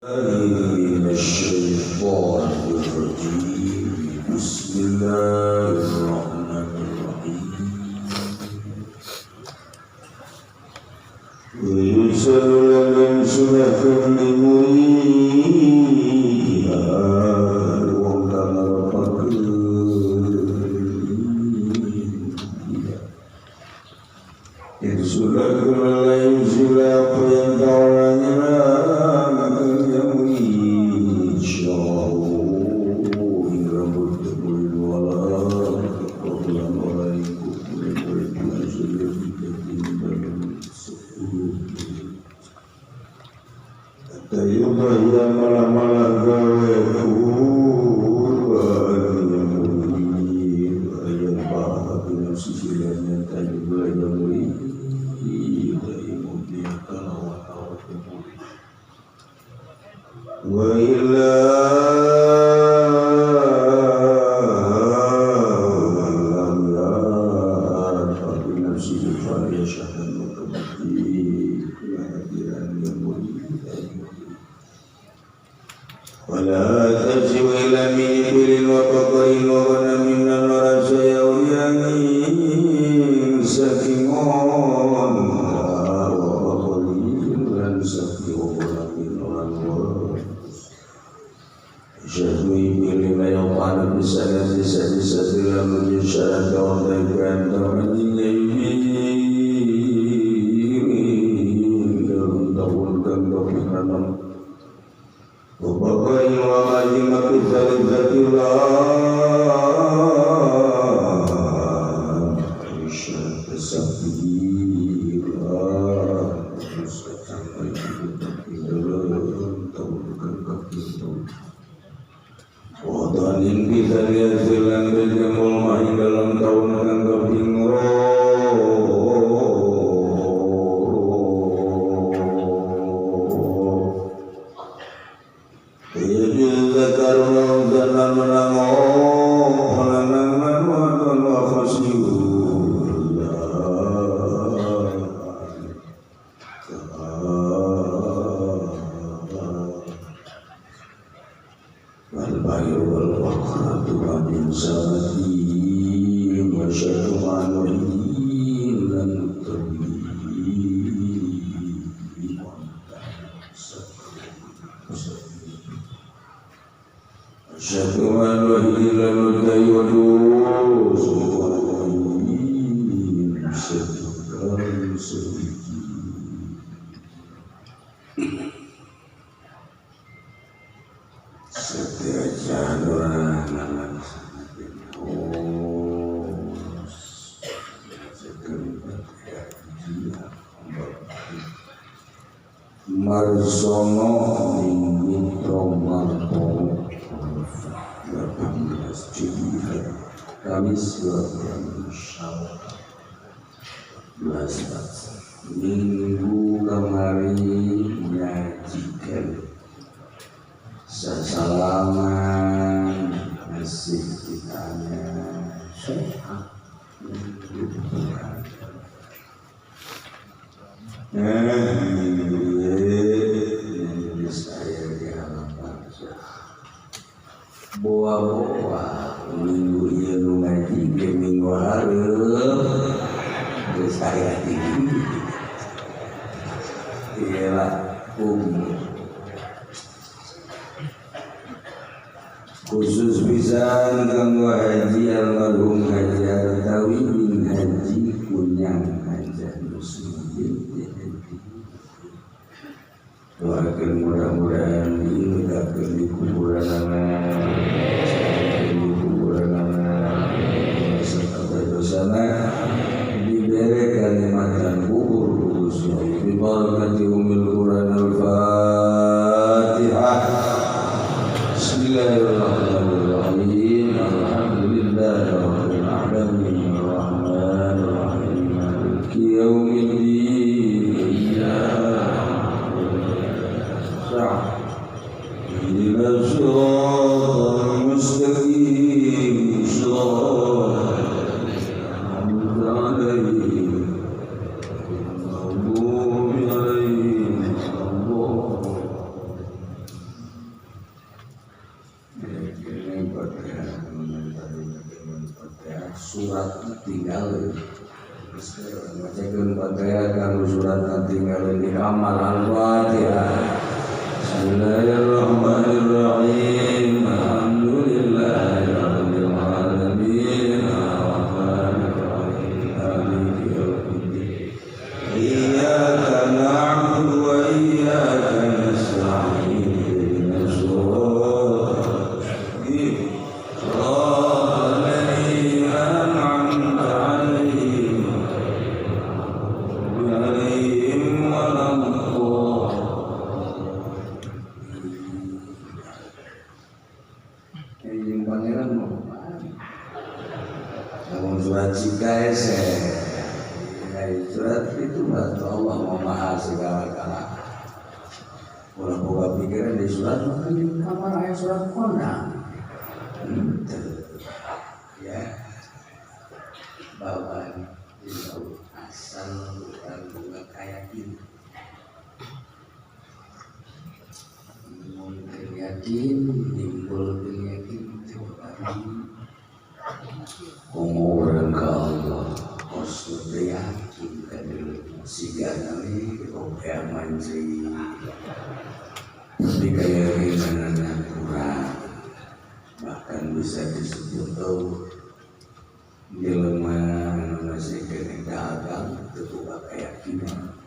من الشيطان الرجيم. بسم الله الرحمن الرحيم. ويسأل لمن سنة لمريدها wong kang ngarepaken Insulah lain sila apa yang kau malah-malah gawe kurban yang murid ayat bahagia nafsi silanya tajublah yang murid wa illa lam yarfa bi nafsihi falyashhad kehadiran yang murid ولا تجو إلى من إبل وبقر وغنم ورسى يوم سكيمون وبقر لن سكي وغنم شهد إبل ما يطعن بسنة سادسة لم يشهد وضيفان وبقي وغنم بثالثة الله Wadanin bisa dihasilkan berjemul mahi dalam tahun kang kaping Marsono Mitra Martono 18 Juli Kamis 12 Minggu kemarin nyajikan sesalaman masih ditanya sehat ini saya di halaman boa-boa minggu ieu nu ngaji ge minggu hareup geus aya di ieu lah umur khusus pisan kanggo haji almarhum Haji Artawi bin Haji Kunyang Haji Muslimin doakan mudah-mudahan diingatkan di kuburan anak di kuburan anak serta dosana diberi kenikmatan kubur khususnya bi barakati umil Quran al-Fatihah. Bismillahirrahmanirrahim. Alhamdulillahirabbil alamin arrahmanirrahim maliki yaumiddin ihdinas siratal mustaqim siratal ladzina an'amta alaihim. Surat tinggal. Bacakeun Fatihah kanggo surat tinggal di kamar. Al-Fatihah. Bismillahirrahmanirrahim. Alhamdulillahirabbil alamin. Arrahmanirrahim. Maliki yaumiddin. Iyyaka na'budu wa iyyaka nasta'in. Ihdinas siratal mustaqim. Siratal ladzina an'amta 'alaihim ghairil maghdubi. Yang pangeran mau namun surat jika ese surat itu berarti Allah maha segala-gala. Ulah boga pikiran di surat maka di kamar aya surat kondang. Ya, bahwa asal bukan boga keyakinan. Mun yakin timbul yakin umur ka Allah kos yakin ka siga nami oke manji tapi keyakinan kurang bahkan bisa disebut tahu jelema masih kena dagang teu boga keyakinan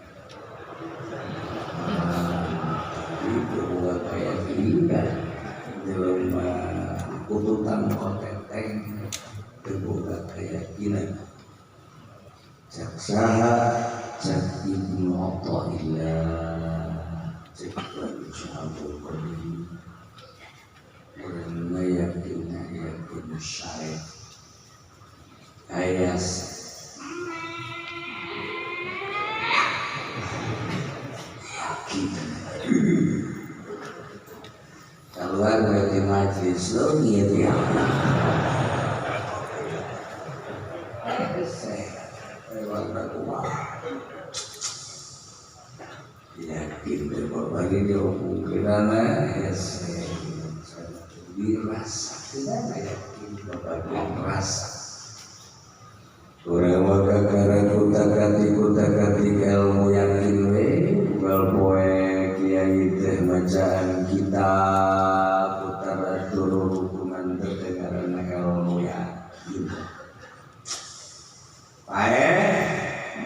tapi teu boga keyakinan jelema kututan koteteng teu boga keyakinan cak saha cak Ibnu Athaillah cak Syabul Qadim urang yakin yakin syarif ayas yakin keluar dari majlis leungit ya. Yakin bapak ini kemungkinan dirasa tidak yakin bapak rasa urang maka karena kutak-katik ilmu yakin we unggal poe kiai teh bacaan kitab putar atur hukuman terdengaran ilmu yakin pae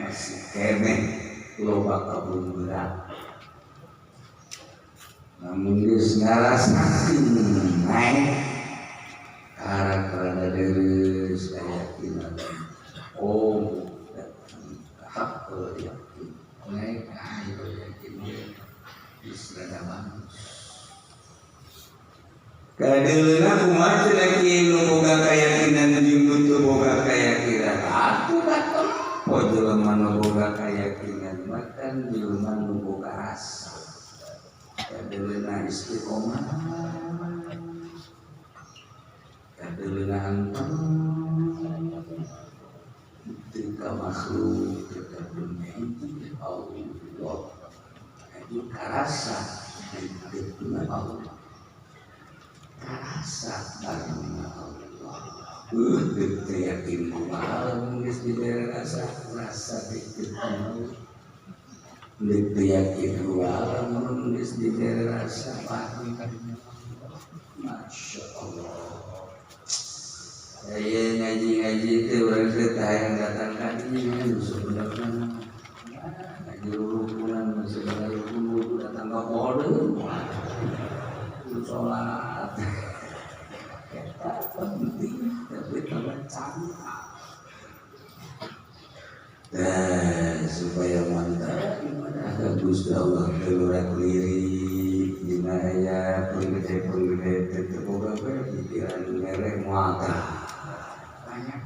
masih keneh loba kabun berat namun geus ngarasakeun naik karakterna deureuh kayakinan oh hak yakin naik ayo yakin geus rada bagus kadeuleuna kumaha cenah kieu nu boga keyakinan jeung nu teu boga keyakinan atuh dateng poe jelema nu boga keyakinan makan jelema nu boga rasa kadeuleuna istiqomah kadeuleuna anteng teu ka makhluk teu ka dunya itu Allah itu karasa itu Allah karasa bareng Allah teu yakin kumaha geus dibere rasa rasa deket Allah teu yakin kumaha mun geus dibere rasa bareng Masya Allah. Saya ngaji-ngaji itu orang teh hayang datang ka dieu sebenarnya ngaji rukunan segala rukun datang ka poho sholat eta penting tapi tambah canggih. Nah, supaya mantap gimana Gusti Allah keluar lirik dina aya penggede-penggede teu boga pikiran mere muata banyak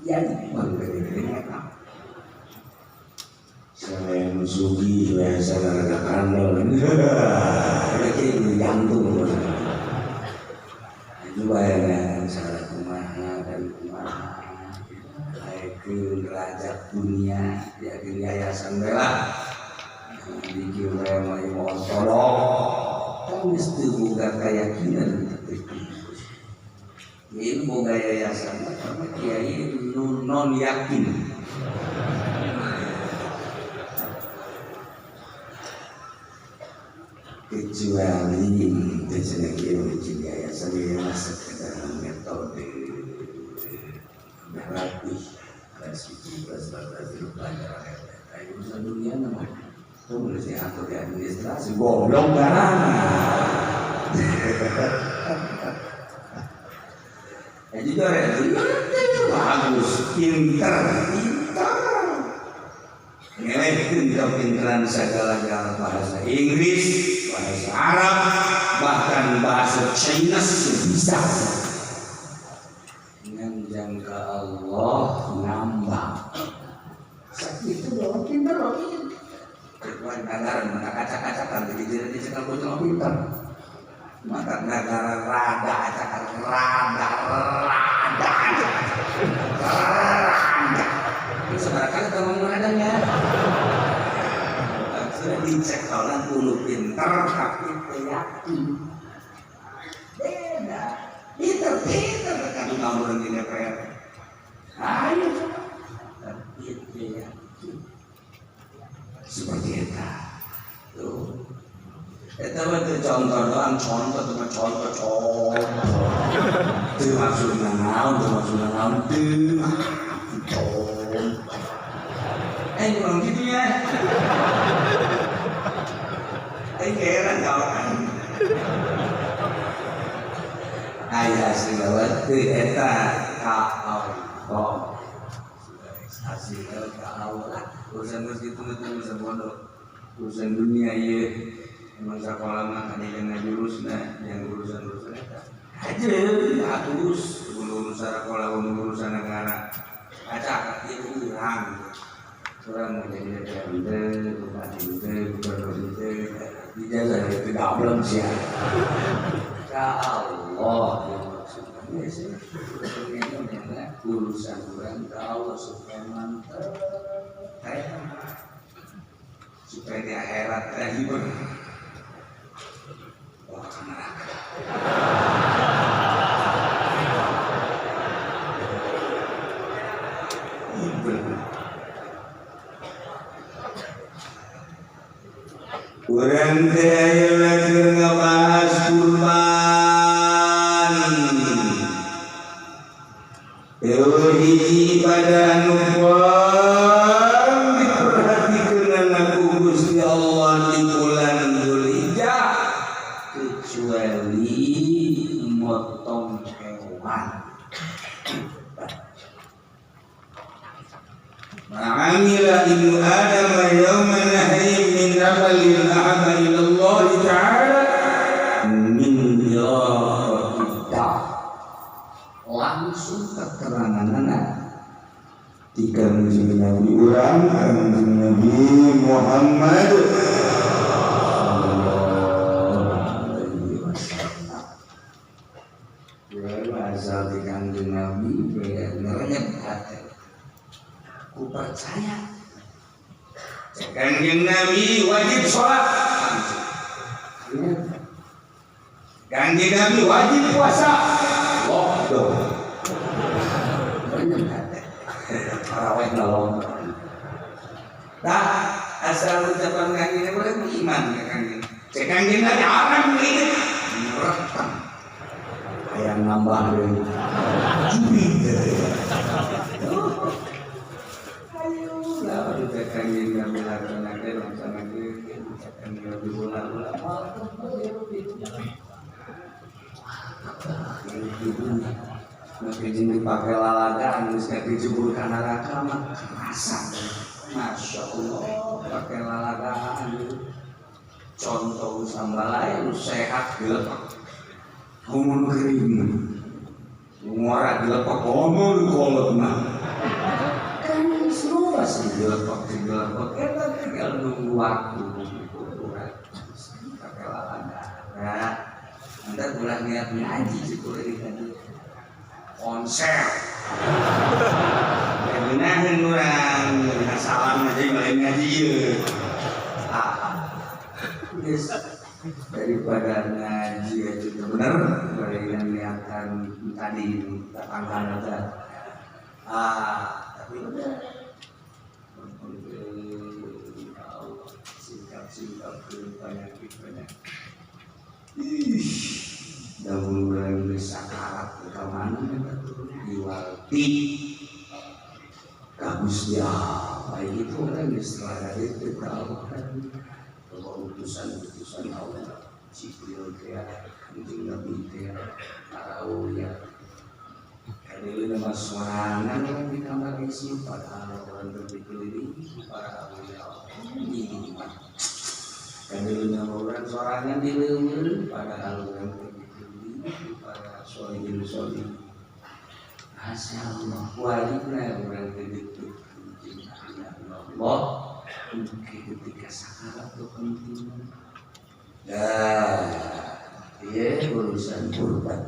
ya penggede-gede eta selain sugih biasa rada kandel rek jantung itu bayangan salah kumaha dan kumaha ke derajat dunia yakin yayasan bela bikin rema mau tolong kan mesti buka keyakinan Kiai boga yayasan karena kiai non yakin. Kecuali itu kiai bikin yayasan dia masuk ke dalam metode berlatih kelas 1, kelas 2, kelas 3 pelajaran kayak urusan dunia namanya. Itu mesti atur di administrasi goblok barang. Ya juga bagus, pinter, pinter. Ngelehkeun kepinteran segala-gala bahasa Inggris, bahasa Arab, bahkan bahasa China bisa. Dengan jangka Allah nambah. Sakitu doang pinter oke. Keluar negara mata kaca-kacakan jadi jadi cekal bocah pinter. Mata negara rada acak rada rada rada. Ini sebarang kali ngomong radanya. Sudah dicek orang kudu pinter tapi yakin. Beda. Pinter pinter kan ngomong di DPR. Ayo coba. Tapi yakin. Seperti itu. Tuh. Itu mah contoh doang, contoh cuma contoh contoh. Itu maksudnya naon, itu maksudnya naon, itu contoh. Kurang gitu ya. Heran kawan. Ayah segala teu eta ka Allah. Hasil ka Allah. Urusan geus kitu mah urusan bodoh. Urusan dunia ieu. Emang sekolah mah ada yang ngajurusna, yang urusan-urusan eta. Aja atus urusan sekolah urusan negara. Acak ieu urang. Urang mau jadi DPR teh, bupati teh, gubernur teh, ijazah itu gableng sih. Ya Allah, yang maksudnya sih urusan urang ke Allah supaya mantep, supaya di akhirat terhibur. Wah, ke neraka. Urang teh ayeuna keur ngabahas kurban. Eueuh hiji ibadah anu paling diperhatikeun ku Gusti Allah di bulan Dzulhijjah kecuali motong hewan. Ma'amila ibnu Adam yawma nahri min amalin ahabba ila Allah ta'ala min iraqatid. Langsung keteranganna di Kanjeng Nabi urang Kanjeng Nabi Muhammad sallallahu alaihi wasallam. Asal di Kanjeng Nabi ngerenyet hati. Ku percaya. Kanjeng Nabi wajib sholat. Kanjeng Nabi wajib puasa. Lockdown. Tarawih nolong. Nah, asal ucapan kanjeng Nabi boleh iman ya kanjeng. Cek kanjeng Nabi orang ini merekam. Kayak nambah deui. Juri. Ayo lah udah kanjeng Nabi laksanakeun laksanakeun kanjeng Nabi ulah-ulah moal maka jeung dipake lalagaan geus dijebur ka neraka mah kerasa. Masya Allah pake lalagaan contoh sambalaya nu sehat dilepak ngomong kering ngora dilepak ngomong kolot mah kan semua sih dilepak eta tinggal nunggu waktu pakai lalagaan. Nah, nanti ulah niat ngaji sih ini tadi konser. Genaheun urang, salam aja lain ngaji ieu. Ah. Geus daripada ngaji aja bener, yang niatan tadi tetangga aja. Ah, tapi udah. Singkap-singkap banyak-banyak. Ih, dahulu orang sakarat ke mana diwalti. Kagus ya, baik itu orang setelah dari itu tahu kan bahwa utusan-utusan Allah, Jibril dia, Kanjeng Nabi dia, para aulia. Kali ini nama sorangan orang di kamar isi padahal orang berkeliling para aulia ini. Kali ini nama orang sorangan di leuweung padahal orang berkeliling para solihin-solihin. Masya Allah, walina orang begitu Allah ketika sakarat kepentingan. Nah, dia urusan kurban.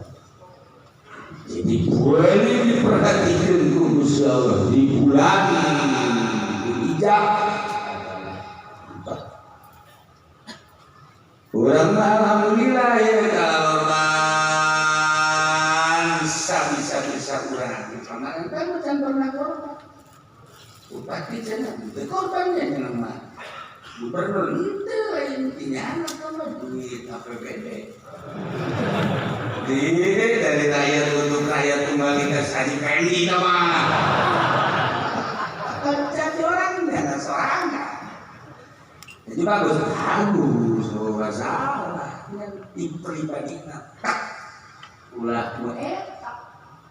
Jadi boleh diperhatikan Gusti Allah di bulan Dzulhijjah. Orang alhamdulillah ya kalau bisa-bisa urang di kemarin kan macam pernah korban. Bupati cenah teu korbannya cenah mah. Gubernur henteu lain intinya anak mah duit APBD. Di dari rakyat untuk rakyat kembali ke Haji Pendi mah. Jadi orang jangan sorangan. Jadi bagus, bagus, oh salah. Di pribadi tak ulah nu eta.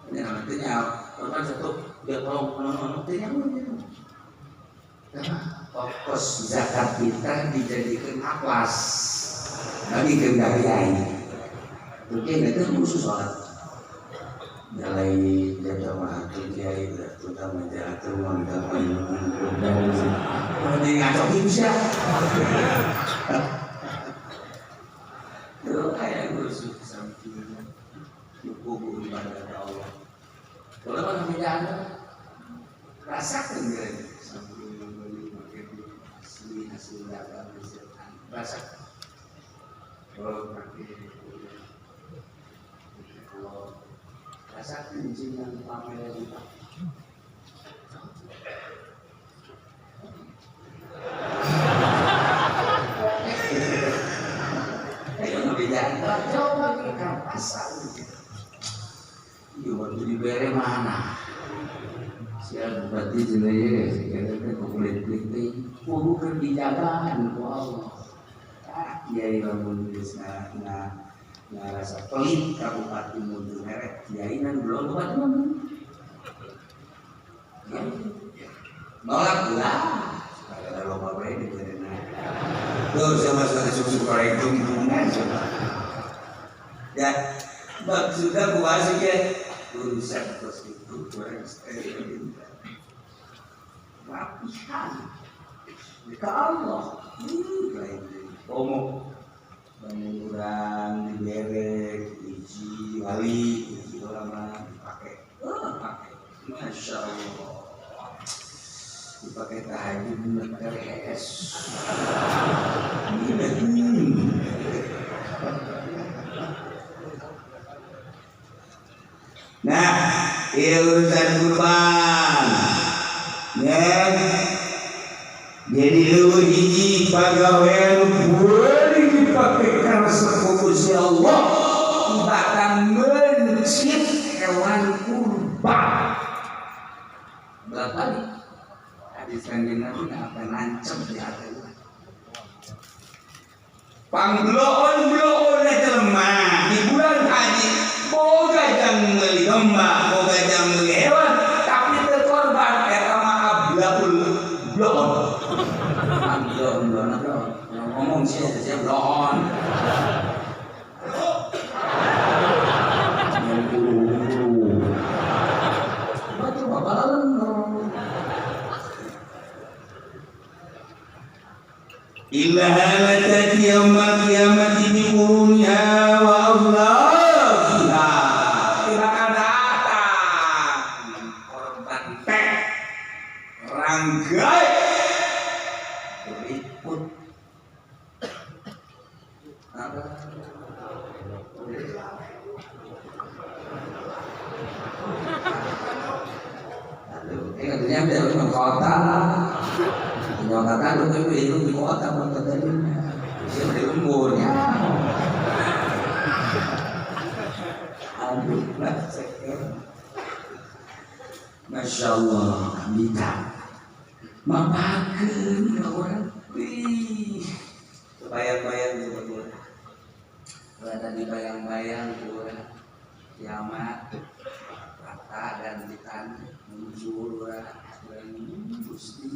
Ini nantinya korban satu dia tolong nantinya fokus zakat kita dijadikan atlas bagi kendalian. Mungkin itu khusus sholat. Nilai jamaah kiai terutama jatuh mantap ini ngacokin sih. Itu kayak khusus samping kubu ibadah Allah. Kalau mana beda rasakan gitu sambil beli pakai asli hasil dagang rasakan. Kalau pakai kalau rasakan jangan pamer lupa. Ayo beda coba kita pasal. Iya, waktu dibere mana? Siap bupati jenaya, sekarang teh kulit-kulit teh kudu keur dijagaan ku Allah. Ah, kiai lamun geus ngarasa pelit ka bupati mun teu merek, kiai nan belum bupati mah. Nolak lah. Supaya loba bae diberena. Tuh sama sama susu korek tungtungan. Ya, maksudnya kuasa ya urusan terus itu kurang steril rapihan ke Allah lain omong bangun orang diberek hiji wali hiji ulama dipakai pakai Masya Allah dipakai tahajud beres. Nah, ini urusan kurban. Ya. Jadi leuwih hiji pagawean boleh dipakai karena sefokus Allah bahkan mencit hewan kurban. Berapa nih? Hadis Kanjeng Nabi apa nancep di hati urang. Pangbloon-bloon jelema di bulan haji boga jang meuli domba, boga jang meuli hewan, tapi teu korban eta mah ablaul bloon. Bloon bloon bloon. Ngomong sih sia bloon. Batu babalalan. Illa halatati yaumal qiyamati bi quruniha wa azlafiha. Tidak akan datang korban teh ranggai berikut apa? Aduh, ini katanya ada orang kota. Kota kan itu di kota bukan tadinya. Dia di lemburnya. Aduh, Masya Allah, bisa mapakeun ka urang. Wih, bayang-bayang gitu. Kalau tadi bayang-bayang urang kiamat rata dan di tanah muncul urang Gusti.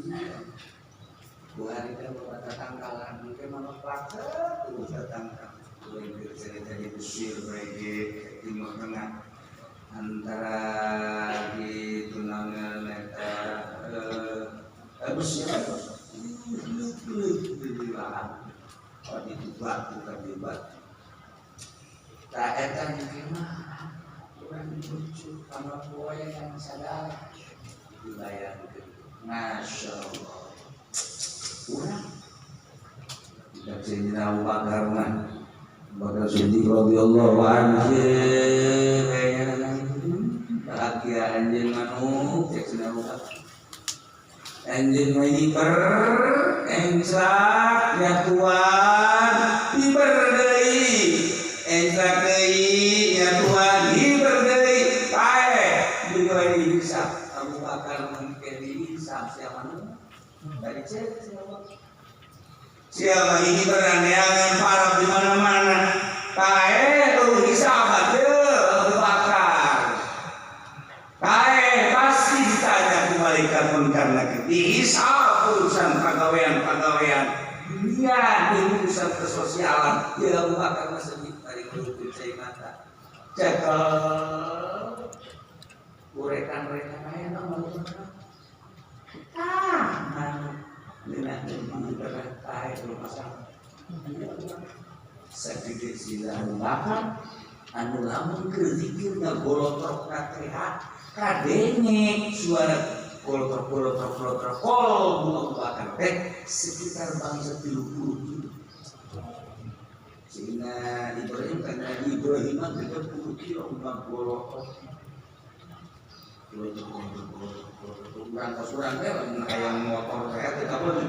Buhari teh bawa tatangkalan mungkin manoplak terus tatangkal. Urang cerita di Mesir pergi Timur Tengah antara di tunangan eta Mesir di lahan oh di batu kan di batu tak eta mungkin mah urang lucu sama poe yang sadar dibayangkeun Masya Allah urang tidak Sayyidina Abu Bakar mah Bakar Siddiq radhiyallahu anhu bahagia anjeun manuk cek Sayyidina Abu Bakar anjeun mah hiper enclak nyatuan hiper deui enclak deui nyatuan hiper deui pae digawe dihisab Abu Bakar mungkin dihisab siapa nu dari cek siapa ini beraniangan parah di mana-mana pae lu hisab aja Abu Bakar pae pasti ditanya ku malaikat munkar nakir dihisab urusan pegawaian-pegawaian dunia di urusan kesosialan ya Abu Bakar masih dari ngurupin cai mata cekel urekan-urekan aya mah ah manuk sagede sila Bakar anu lamun keur zikir ngagolotrok ka teh kadenge suara golotrok golotrok golotrok kol Abu Bakar teh sekitar bangsa 30 kilo. Sehingga Ibrahim kan Ibrahim mah 30 kilo ngagolotrok. Urang urang teh lamun hayang motor teh teu kabeh di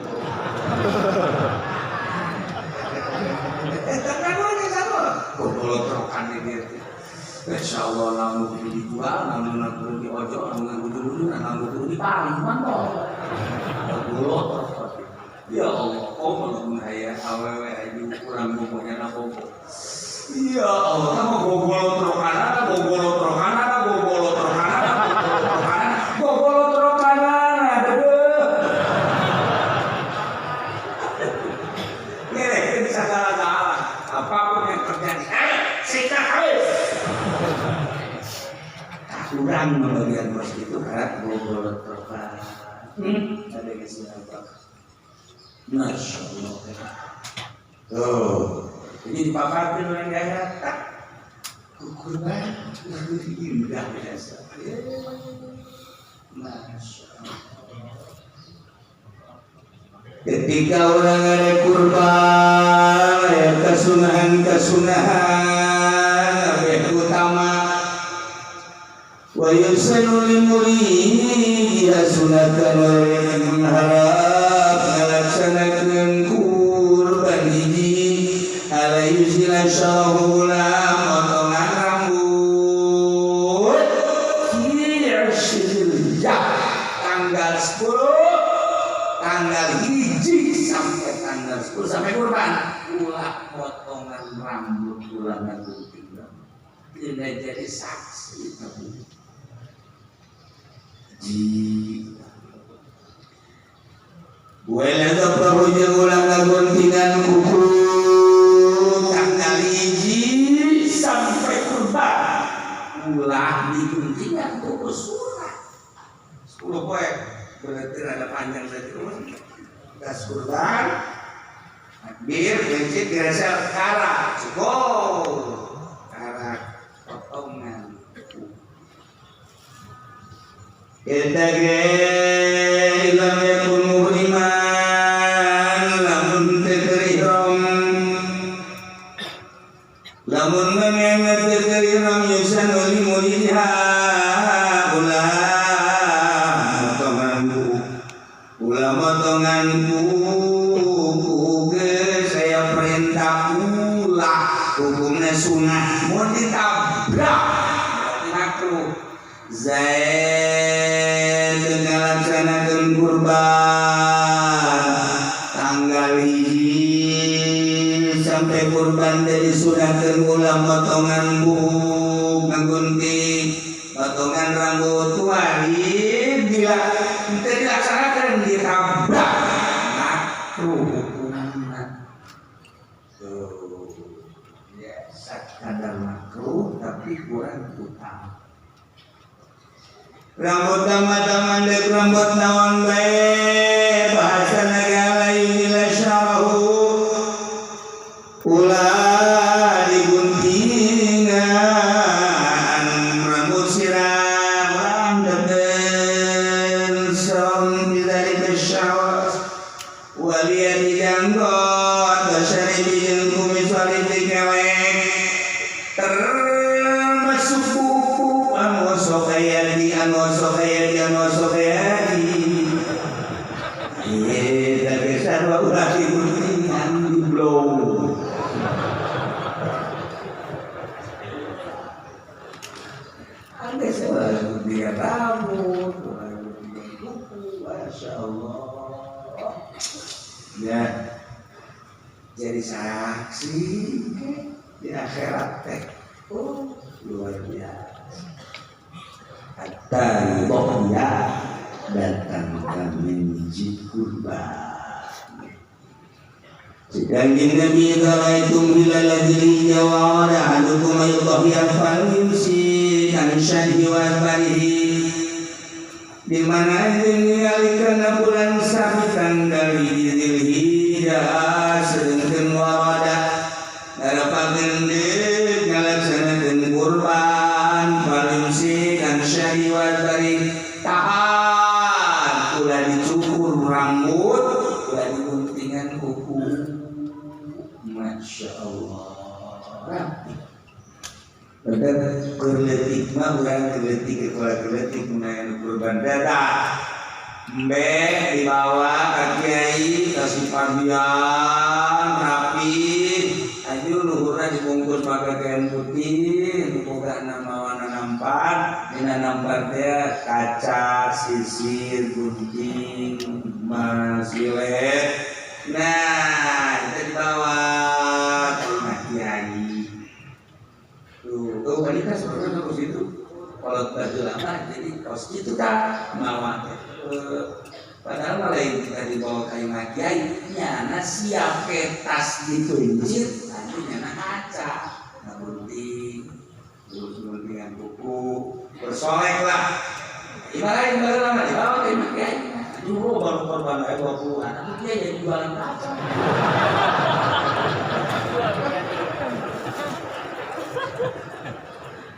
eta kan urang sarua gogolotrokan di dieu teh insyaallah lamun kudu dijual lamun kudu diojol lamun kudu dulu lamun kudu dipaling mantol gogolotrok ya Allah oh lamun hayang awewe aju urang bobonya na bobo ya Allah mah gogolotrokanana gogolotrokanana gogolotrokanana gogolotrokanana dedeuh ngerekeun sagala-gala apapun yang terjadi sikat habis kurang membagian bos itu karena gogolotrokan ada geus apa Masya Allah tuh ini dipaparkan oleh daerah tak kurban indah biasa. Masya Allah. Ketika orang ada kurban, ya kesunahan kesunahan lebih utama. Wa yusanu limuri ya sunatan wa mengharap ngalaksanakeun kurban hiji ala yusila syarahu potongan rambut tanggal 10 tanggal hiji sampai tanggal 10 sampai kurban ulah potongan rambut ulah ngagunting rambut tidak jadi saksi tapi wala tafaru jeung ulah ngaguntingan kuku tanggal hiji sampai kurban ulah diguntingan kuku surah 10 poe berarti rada panjang berarti gas kurban takbir mencit diresel kara cukup kara potongan eta ge lam yakun muhriman lamun teu ihram lamun yang ngerti yusan wali muridha ulah motongan buku ulah motongan buku saya perintah ulah hukumnya sunah mau ditabrak berarti makruh. Zaid ngalaksanakeun kurban tanggal 1 sampai kurban dari sunahkeun ulah potongan buuk ngagunting potongan rambut wajib bila teu dilaksanakeun ditabrak makruh hukumna. Tuh ya sakadar makruh tapi kurang utama. Rambut taman dek rambut naon bae bahasa negara ila syarahu ulah diguntingan rambut sirah ramdaten som bidzalika syarah waliyadi janggot basyari bijil kumis waliti kelek termasuk kuku anu sokayadi anu sokayadi anu sokayadi iya tapi sarwa ulah diguntingan di blow ada seorang guntingan rambut, orang guntingan kuku, masya Allah ya jadi saksi di akhirat teh oh luar biasa. Hatta ya datang kami kurban. Sedangkan Nabi itu bila ladzi wa ahadukum ayudhiya falyumsi an syahhi wa barihi di mana ningali kana bulan sabit tanggal 1 Dzulhijjah sedengkeun warada ngarapakeun deuk ngalaksanakeun kurban falyumsi an syahhi wa barihi tahan ulah dicukur rambut ulah diguntingan kuku. Masya Allah rapi. Padahal kerletik mah urang kerletik kepala kerletik menayan kurban data embe dibawa ka kiai kasih pardian rapi aju luhurna dibungkus pakai kain putih nu boga nama warna nampan dina nampan teh kaca sisir gunting masilet. Nah itu dibawa ke rumah kiai. Tuh, tuh wanita sebenarnya terus itu kalau baju lama jadi kaos itu kan mawa. Padahal malah yang kita dibawa ke rumah kiai nyana siap ke tas dituncit nanti nyana kaca gunting terus guntingan buku bersolek lah. Gimana yang baru lama dibawa ke rumah kiai. Dulu baru korban 20-an, tapi dia jadi jualan kaca.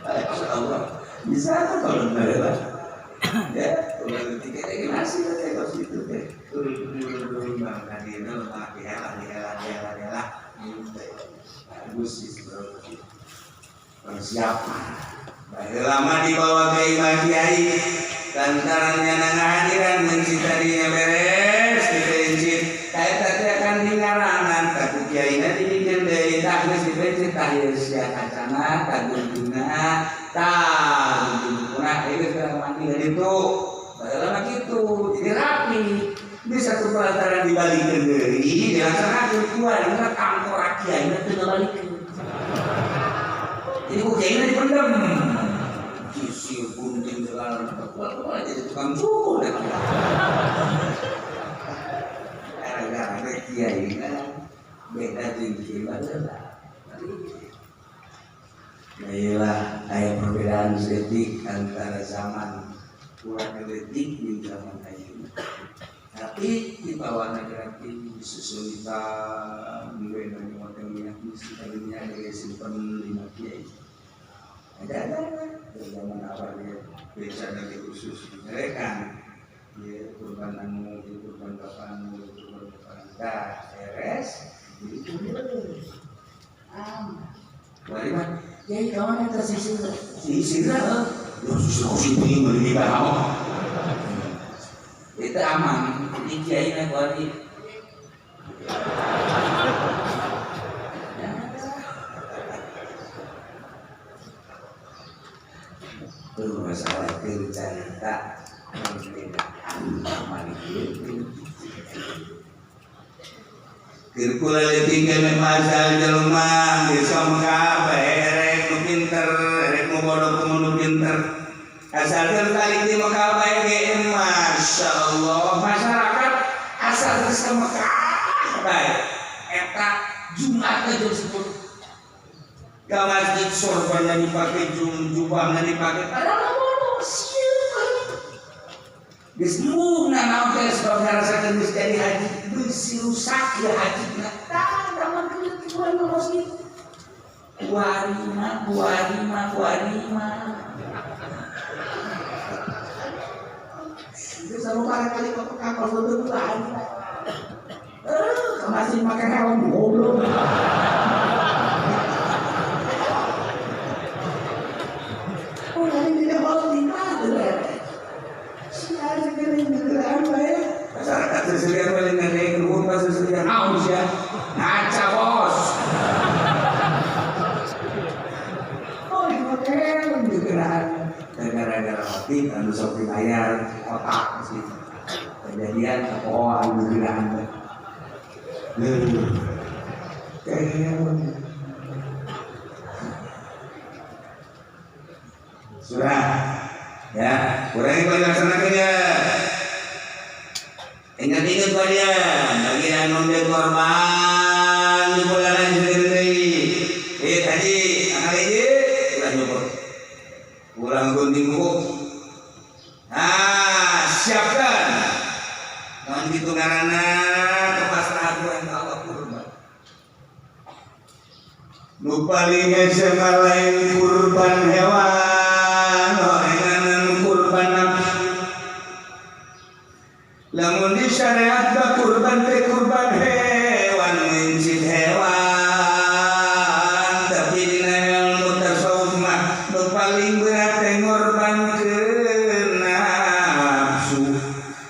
Masya Allah, bisa tuh kalau benar ya, kalau tiga lagi masih ada kalau situ deh. Turun bang tadi itu lemah dihelah dihelah dihelah dihelah. Bagus sih sebenarnya. Persiapan. Lama dibawa ke imam kiai. Lantaran nyana ngahadiran mencitarinya beres dipencit kayak tadi akan dingaranan tapi kiaina dibikin dari tak geus dipencit tah ieu sia kacana tah guntingna tah gunting kuna ieu geus mandi dari itu padahal mah kitu jadi rapi di satu pelataran dibalikeun deui dilaksanakeun kuat dina kangkora kiaina teu ngabalikeun jadi ku kiaina dipendem sisir gunting segala kuat kuat jadi tukang cukur deh. Gara-gara kiai kan beda jeung kiai baheula. Nah, aya perbedaan detik antara zaman kurang detik di zaman ayeuna. Tapi di bawah negara ini susulitan gue nanya waktu minyak misi tadinya ada simpen lima kiai. Ada zaman awalnya desa dari khusus mereka ya kurban anu kurban bapak anu kurban bapak dah beres jadi kumpul. Bari mah Jadi kawan eta sisir. Sisir ya sisir sini meuli bae. Itu aman. Di kiai na kuari. Tuh masalah cerita perbedaan amal ieu. Keur kula leutik keneh pasal jelema geus Mekah bae erek nu pinter, erek nu bodoh kudu nu pinter. Asal keur talik di Mekah bae ge masyaallah masyarakat asal geus ka Mekah bae eta Jumat teh jam 10. Ka masjid sorbanna dipake, jubahna dipake, padahal bodoh sieun. Geus embung nanaon teh sebab ngarasakeun geus jadi haji, beusi rusak ya haji na. Tah zaman kieu urang ke masjid. Kuari mah, kuari mah, kuari mah. Itu sama barangkali kok kapal foto bulan. Ke masjid make helm goblok. Oh, ini tidak mau tinggal. Si aja kering gegeran bae. Masyarakat seserian paling ngene nuhun pas seserian naon sia. Ngaca bos. Oh, dipakai helm gegeran. Gara-gara mati anu sok dibayar otak sih. Kejadian kepoan gegeran teh. Leuh. Helm. Sudah. Ya, kurang yang dilaksanakan ya. Ingat-ingat kalian, bagi anu dia korban di bulan sendiri. Haji, tanggal hiji, ulah nyukur. Ulah gunting kuku. Nah, siapkan. Naon kitu ngaranna kepasrahan urang ka Allah kurban. Nu paling hese mah lain kurban hewan, horenganan kurban nafsu. Lamun di syariat mah kurban teh kurban hewan, ngincit hewan. Tapi dina ilmu tasawuf mah nu paling berat teh ngorbankeun nafsu.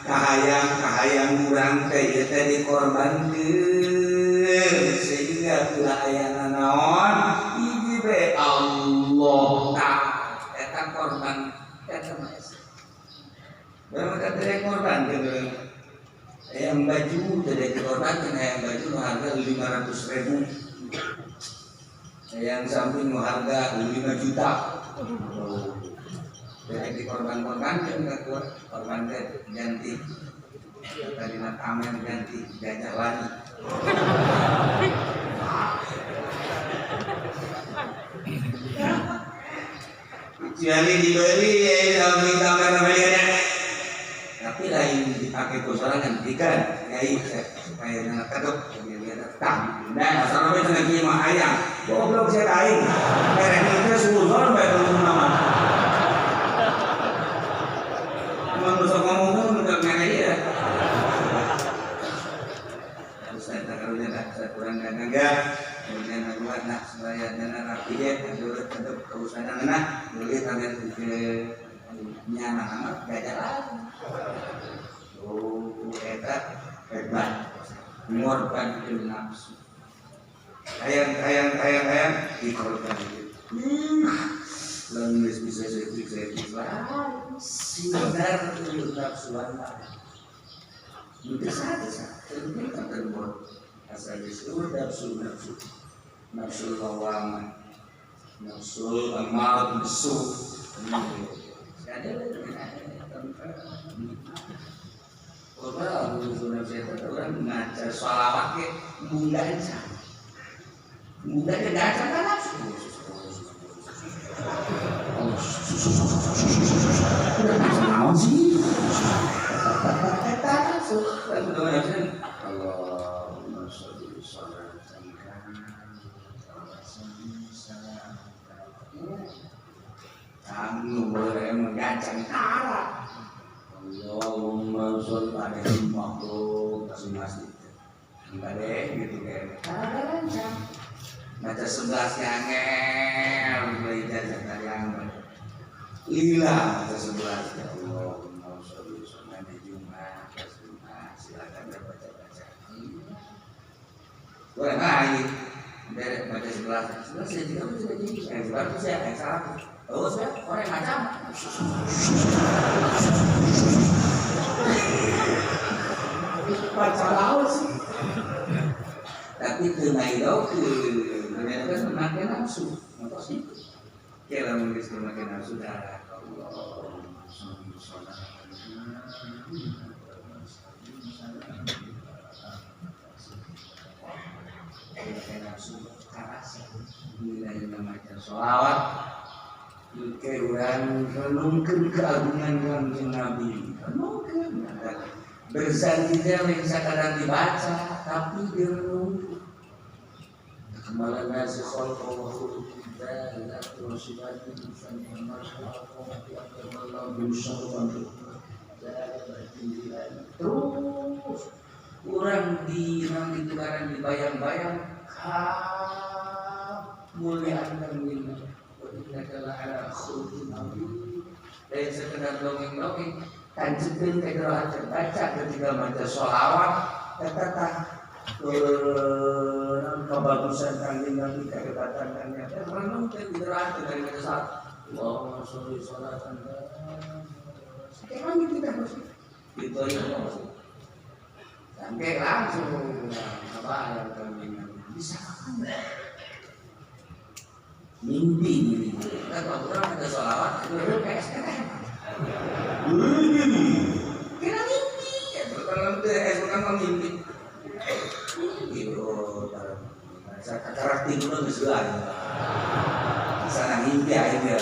Kahayang-kahayang urang teh ieu teh dikorbankeun sehingga ulah aya nanaon hiji bae Allah tah eta korban eta mah hese. Barang teh korban gitu. Hayang baju teh dikorbankeun, hayang baju nu harga 500.000. Hayang samping nu harga 5 juta. Oh. Teh dikorban-korbankeun ka korban teh ganti. Tadina tamer ganti gajah wani. Kecuali dibeli ya samping tamer beli ada. Tapi lain dipakai kosorangan ikan yai supaya nana kedok dia tak. Nah, asal namanya cenah kieu mah hayang. Goblok sia ka aing. Mereh teh suuzon bae teu nama. Mun besok ngomong pun udah mereh ieu. Harus saya karunya dah, saya kurang dagang ya. Kemudian aku nah supaya dana rapi ya, aduh tetep keusahaan nah, boleh tamer ke nyana amat gajah lagi. Oh, eta hebat. Ngorbankeun nafsu. Hayang hayang hayang hayang dikorbankeun. Lamun geus bisa saeutik-saeutik lah. Sinar nafsuan mah. Teu sah teu sah. Teu teu asal geus nafsu nafsu. Nafsu lawamah. Nafsu amarah bisu. Orang orang ngaca sholawat ke bunda aja, bunda aja ngaca kan nafsu. Udah nafsu naon sih? Eta nafsu. Allahumma sholli sholatan kamu boleh menggacang tara. Allahumma sholli alaihi makhluk kasih masjid. Enggak deh gitu kayak. Tara rancang. Maca 11 angel beli ijazah dari angel. Lila maca 11 ya Allah. Mau sholli sunah Jumat, Jumat silakan baca-baca. Boleh lagi. Dari baca 11, 11 saya juga sudah jadi. 11 saya salah. Oh, saya orang macam. Baca laut sih. Tapi teu kan memakai nafsu. Maksud itu. Kira mungkin memakai nafsu darah Allah. Memakai nafsu karasa. Nilai macam sholawat. Ke urang renungkeun keagungan Kanjeng Nabi. Renungkeun. Berzanji teh lain sakadar dibaca tapi direnungkeun. Kemalan nasi khalqa wa khuluqin dzat wa sifatin terus urang di nang ditukaran dibayang-bayang kemuliaan Kanjeng Nabi. Wa innaka la'ala khuluqin 'adzim. Lain sekedar dongeng-dongeng tancekeun teh baca ketika maca sholawat eta tah kebagusan Kanjeng Nabi kehebatan Kanjeng Nabi renung teh digerak dari maca salat Allahumma sholli sholatan sekarang kita harus itu ya sampai langsung apa yang Kanjeng Nabi bisa mimpi mimpi kan kalau orang ada sholawat itu kayak sekarang kira mimpi ya kalau bukan mimpi gitu saya karakter dulu geus geus sana mimpi aja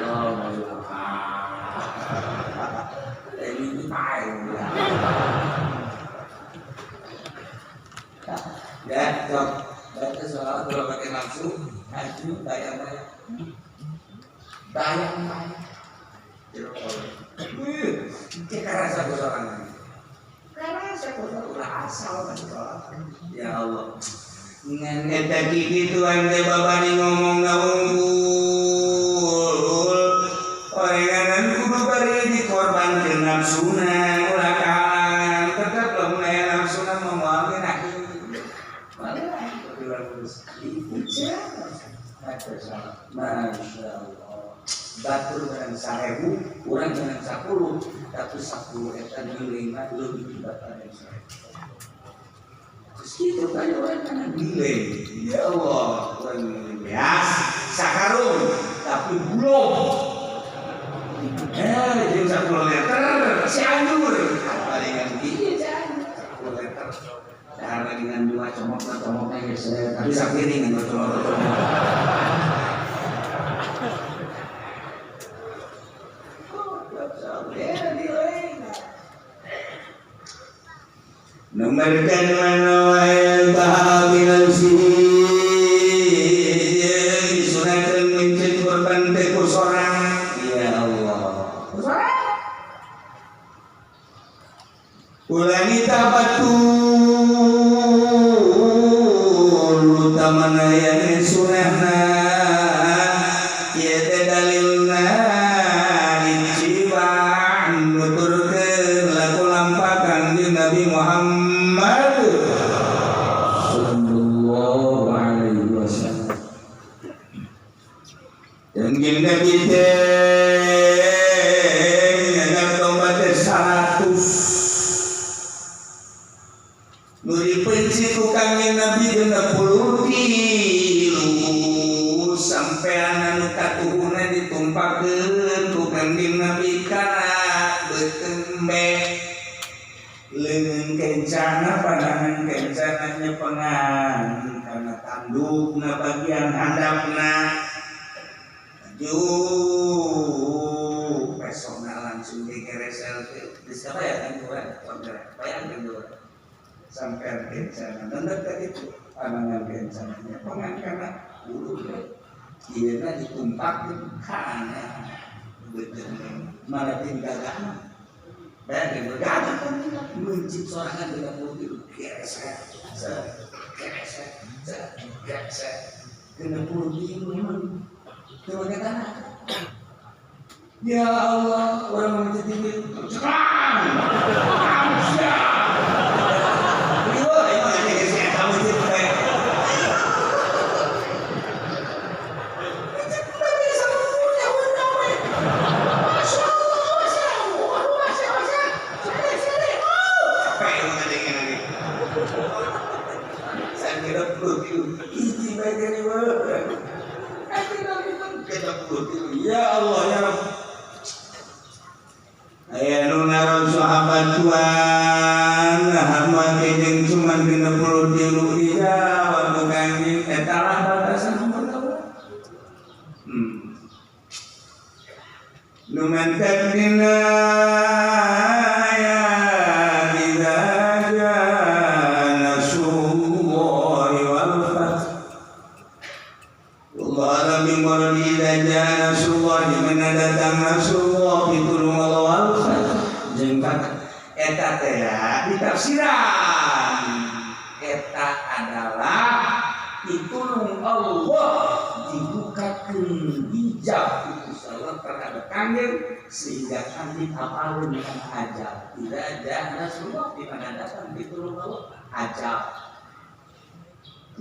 Allah mau apa mimpi pae ya sok baca sholawat kalau pakai nafsu maju bayang-bayang bayang-bayang cek rasa sorangan karena ulah asal ya Allah ngan eta kitu teh babari ngomong unggul orenganan kudu bari dikorbankeun nafsuna ulah kalangan tetep lamun aya nafsuna moal ngeunah dipuja Masya Allah batur dengan 1000 urang dengan 10 tapi 10 eta nilainya lebih dibatan dari 1000. Terus gitu kan orang karena nilai ya Allah orang nilai beas sakarung tapi belum jeung 10 liter Cianjur palingan ieu Cianjur 10 liter karena dengan dua comok-comoknya geus tapi sapiring dengan comok-comok. Nomor kedua bahabil disunahkan mencet korban teh ku sorang ya Allah sorang ulanita batul utamana yang sunahna ieu teh dalilna dicibaan nuturkeun laku lampah Kanjeng Nabi Muhammad sallallahu alaihi wasallam. Dan Nabi teh nyandak domba teh 100 nu dipenci ku Kanjeng Nabi 63 sampean anu katuhuna ditumpakeun ku Kanjeng Nabi kana beuteung be leungeun kencana pandangan kencana nyepengan kana tandukna bagian handapna maju pesona langsung digeresel bisa bayangkan kurang bayangkan kurang sampai kencana nendek itu pandangan kencana nyepengan kana bulu ieu na ditumpakeun kana beuteung malah tinggal bayangkan bergabung mencip sorangan 30 geser geser 60 memang teu make tanah. Ya Allah, orang mau tinggi sekarang. Manusia. Iya, emang ada geus eta masjid teh. Ya Allah ya Rabb. Aya nu naron sahabat tuan hama jeung cuman 63 dijawab ku Kangjeng eta lah batasan umur kaula. Nu mantak dina ayat idza jaa nasrullahi wal fath. Allah alam bi muradi idza jaa nasrullah, di mana datang nasrullah pitulung Allah wal fath jeung eta teh ditafsiran eta adalah pitulung Allah dibukakeun hijab itu salah terhadap Kangjeng sehingga kami apalun kana ajal. Idza jaa nasrullah, di mana datang pitulung Allah ajal.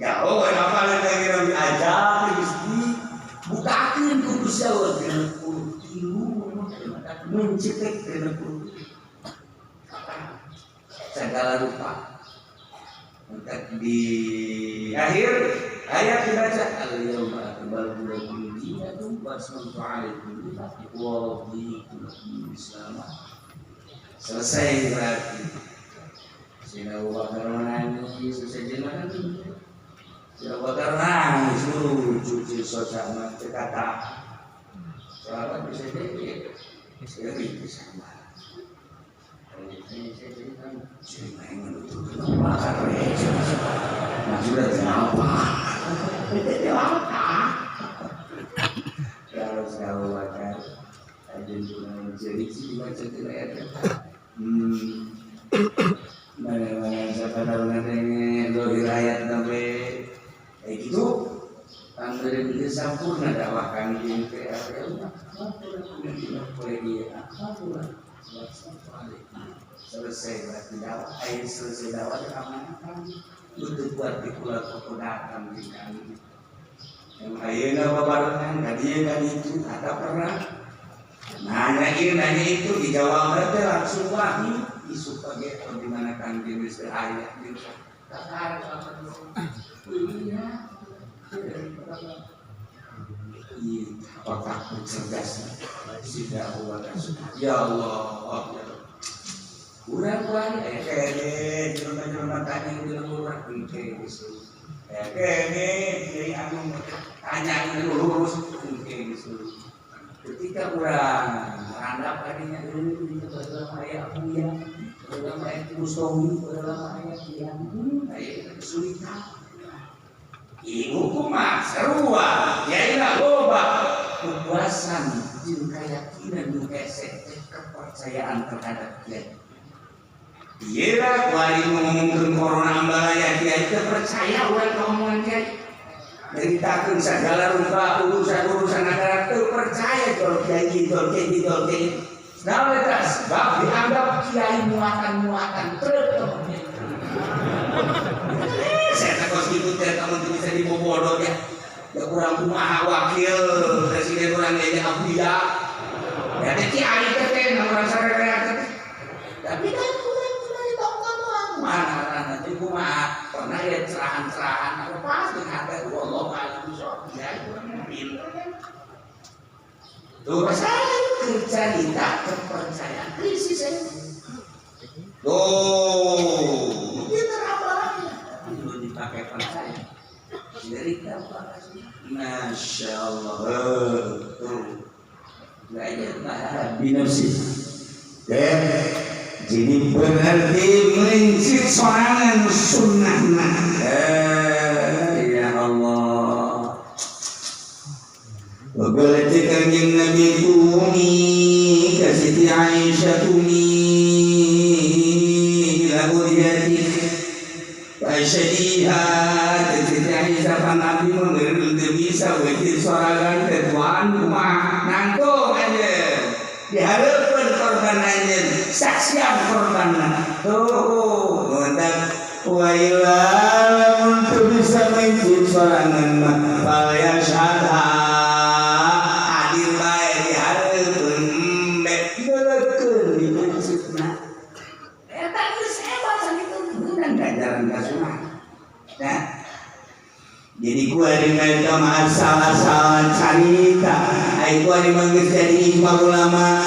Ya oh apalun Kangjeng Nabi ajal geus dibukakeun ku Gusti Allah 63 mencekek 63 segala rupa. Untuk di akhir ayat dibaca al-yauma akmaltu lakum dinakum wa atmamtu alaikum ni'mati wa raditu lakum al-islam. Selesai berarti. Sayyidina Abu Bakar menangis, selesai jenazah. Sayyidina Abu Bakar nangis, lucu socama kata. Sahabat bisa jadi, saya sama. Sampurna dakwah kami di selesai berarti dakwah, air selesai dakwah amanah untuk buat di pulau toko datang di kami. Yang ayeuna babarengan ka dieu ka ditu ada pernah nanya ieu nanya itu dijawab teh langsung wahyu isu page di mana kan di geus aya di kakar iya. Iya, otak cerdas tidak Allah. Ya Allah, ya Allah. Urang wae kene jelema-jelema tanya jelema urang engke geus. Kene kiai anu tanya lurus engke geus. Ketika urang merandap kadinya eueuh baheula aya Abuya, baheula aya Mustomi, baheula aya Kiai aya kesulitan. Ibu kumaha sarua, kiai lah loba kepuasan jeung keyakinan nu hese kepercayaan terhadap kiai. Ieu lah kuari ngomongkeun corona ambalaya kiai teu percaya urang ka omongan kiai. Nyaritakeun sagala rupa urusan-urusan negara teu percaya kalau kiai gitu, kiai gitu, kiai. Nah, eta sebab dianggap kiai muatan-muatan truk. Saya takut gitu teh kamu tuh bisa dibobodo ya. Ya kurang kumaha wakil presiden urang ge Abuya. Ya teh kiai teh teh urang sarerea teh. Tapi kan kurang dari tong mana ngaranna teh kumaha pernah ya cerahan-cerahan aku pas dengan hati Allah alam bisawab kiai kurang pinter kan. Tuh saya cerita kepercayaan krisis saya. Tuh, kita apa lagi? Dipakai percaya. Dari apa? Masya Allah. Tuh, binafsi. Ya, jadi berarti melincit sorangan sunnahna. Ya Allah. Berarti Kanjeng Nabi kumi ka Siti Aisyah kumi ila uriyati Aisyah. mencit sorangan teh tuan kumaha nangtung anjeun dihareupeun korban anjeun saksian korbanna tuh mendak wa ila lamun teu bisa mencit sorangan mah fal yashhadha hadir bae dihareupeun embe geuleukeun di mencitna eta geus hebat sakitu meunang ganjaran ka sunah. Nah, jadi gua dengan masalah-salah carita ai gua dimanggil jadi ijma ulama.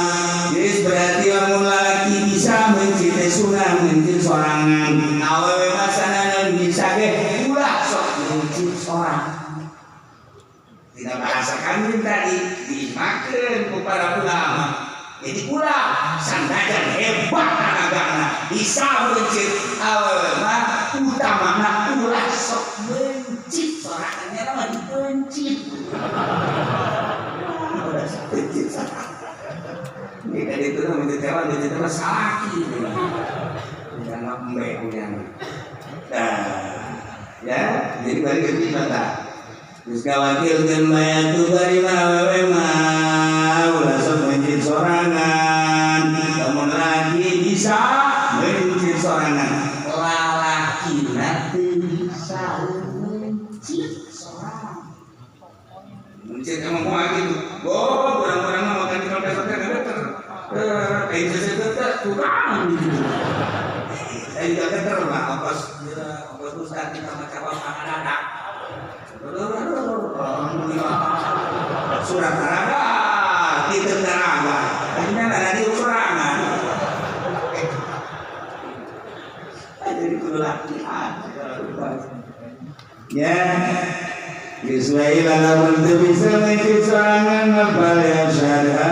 Jadi berarti lamun lalaki bisa mencit sunah mencit sorangan awewe masana bisa ge ulah sok mencit sorangan. Tidak bahasa kanjeng tadi diijmakeun ku para ulama. Jadi ulah sanajan hebat tanagana bisa mencit awewe mah utamana ulah sok mencit sorangannya mah dipencit. Udah pencit sorangan. Ini kan itu namanya hewan, mencit mah salaki. Jangan embe punya. Nah, ya, jadi balik ke sini mata. Terus kawakilkeun bae atuh bari mah awewe mah ulah sok mencit sorangan. Lamun laki bisa mencit sorangan, lalakina teu bisa mencit sorangan. Mencit emang kumaha gitu. Oh, kurang-kurang mah makan di kampung teh geter. Eh, saya teh kurang gitu. Saya juga geter mah ongkos ongkos ustaz kita mah cawang anak-anak. Surat taraga, titip taraga. Akhirnya ada di sorangan. Jadi kudu latihan. Ya. Geus wae lamun teu bisa mencit sorangan mah ya syadha.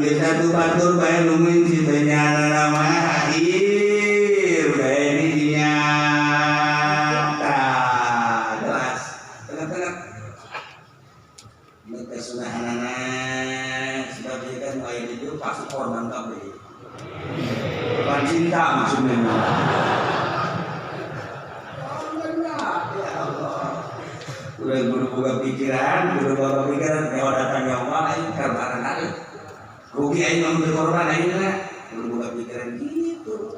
Geus atuh batur bae nu mencit teh nyana mah hadir bae di dinya. Tah, jelas. Tengah-tengah. Nu teh sunahanana sebab ieu kan aya di dieu pasti korban kabeh. Korban cinta maksudnya. Udah guru boga pikiran, guru boga pikiran, nyawa datang nyawa, aing karbaran aing. Rugi aing mah berkorban aing lah. Guru boga pikiran gitu.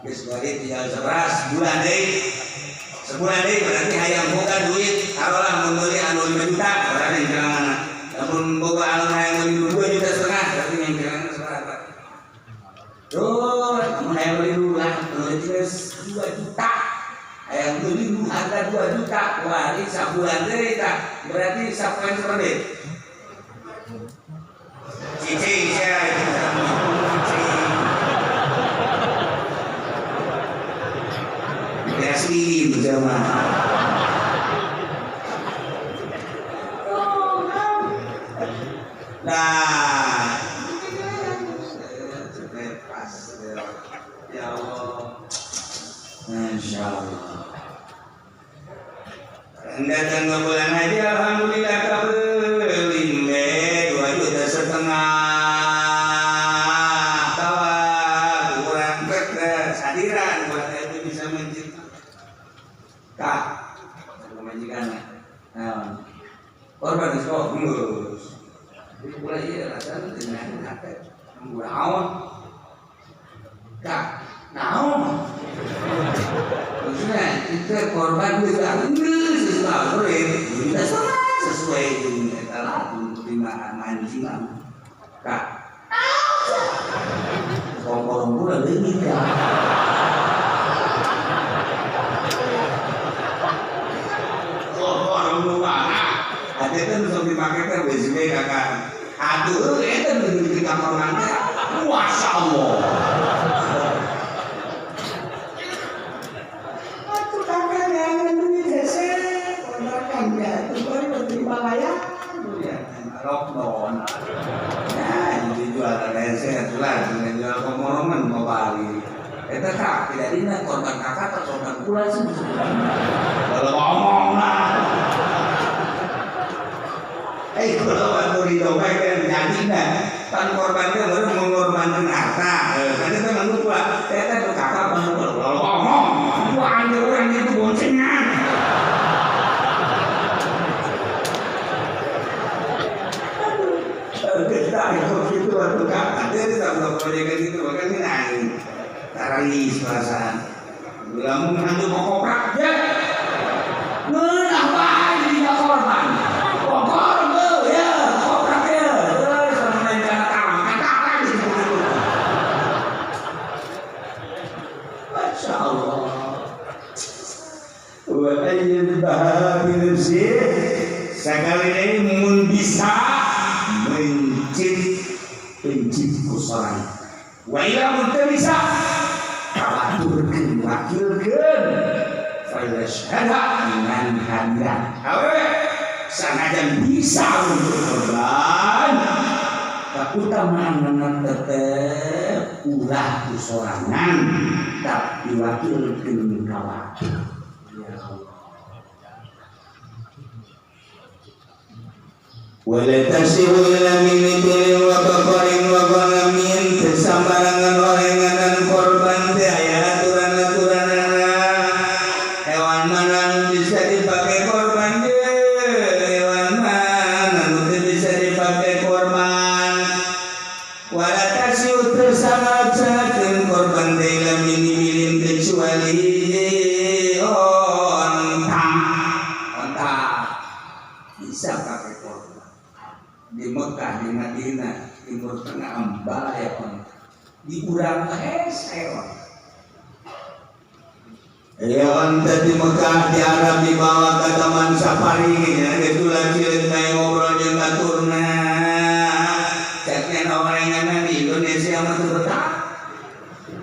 Geus bari tinggal seberas bulan deui. Sebulan deui berarti hayang boga duit, taruhlah mun meuli anu 5 juta, berarti nyeranganna. Lamun boga anu hayang meuli 2 juta setengah, berarti nyeranganna sabaraha. Tuh, mun hayang meuli lah, meuli 2 juta. Hayang beli harga 2 juta, wari sabulan deui tah. Berarti sapoe sabaraha deui? Cicing sia cicing. Yasin jamaah. Nah, pas ya Allah. Masya Allah. Datang ke bulan haji, alhamdulillah kabeli 2,5 juta. Tawa kurang kesadiran buat itu bisa mencipta. Kak, majikan. Nah, korban sok geus. Jadi pula ieu rasana teu nyaho hate. Naon? Kak, naon? Maksudnya itu korban geus geus kita sesuai dengan eta lah lima mancing kak. Kolong pula leungit ya. Kolong nu mana? Ate teh nu sok dipake teh WCB kakak. Aduh, eta nu dibeli ka korban teh. Masya Allah. Atuh kakak jangan duit hese. Korban ya, tuh baru terima layan. Ya, lockdown. Nah, jadi jual hese atuh jual komorongan mau bali. Eta kak, tidak dina korban kakak atau korban kula sih. Kalau ngomong lah. Kalau waktu di dompet kan jadina, pan korbannya baru mengorbankan harta. Kan itu memang lupa. Eta tuh kakak pan kalau ngomong, wah ada orang itu boncengan. Itu gitu waktu kapan dia sama proyek gitu makanya nangis. Taralis perasaan. Lamun hantu kokoprak ya. Ngeunah bae jadi korban. Kokor ya, kokoprak ya. Sama lain kana talang, katakan gitu. Masya Allah. Wa ayyadha bi nafsi sakali deui mun bisa mencit pencit ku sorangan. Wa ila mun teu bisa kawaturkeun wakilkeun falyashhadha dengan hadiran. Awewe sanajan bisa untuk korban keutamaan tetep ulah ku sorangan tapi wakilkeun ka wakil. Ya Allah. Wala tasihu ila min ibilin wa baqarin wa ghanamin sambarangan orengan dan korban teh aya aturan-aturanana. Hewan mana nu bisa dipakai korban ye, hewan mana nu teu bisa dipakai korban. Wala tasihu teu sangat-sangatkeun korban teh ila min ibilin kecuali onta. Onta bisa pakai korban. Di Mekah, di Madinah, Timur Tengah ambalaya onta. Di urang hese onta. Ya onta di Mekah, di Arab dibawa ke taman safari ya, itulah cilik main ngobrol jeung baturna. Ceknya orenganna di Indonesia mah teu betah.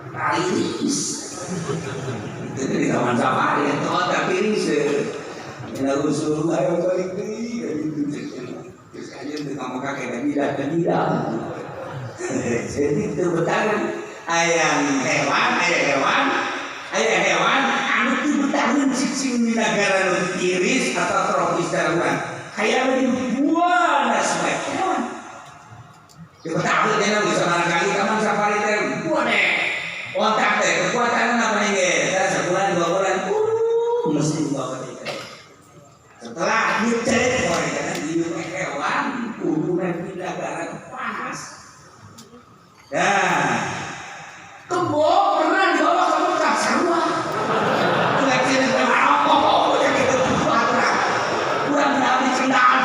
Tiris. Itu di taman safari eta onta tiris. Dina usul ayo balik deui gitu ceknya. Terus aja teu ka Mekah kayak tidak. Jadi teu betah ayam hewan, aya hewan, aya hewan anu teu betaheun cicing di nagara nu tiris atau tropis darurat. Kaya di buana bae hewan. Teu betaheun dina bisa barangkali taman safari teh buane. Onta teh kekuatan apa ge? Sebulan 2 bulan mesti dibawa di teh. Setelah dicek mereka di hewan kudu di negara panas. Nah, kebo pernah dibawa ke Mekah sarua. Kurang di cendal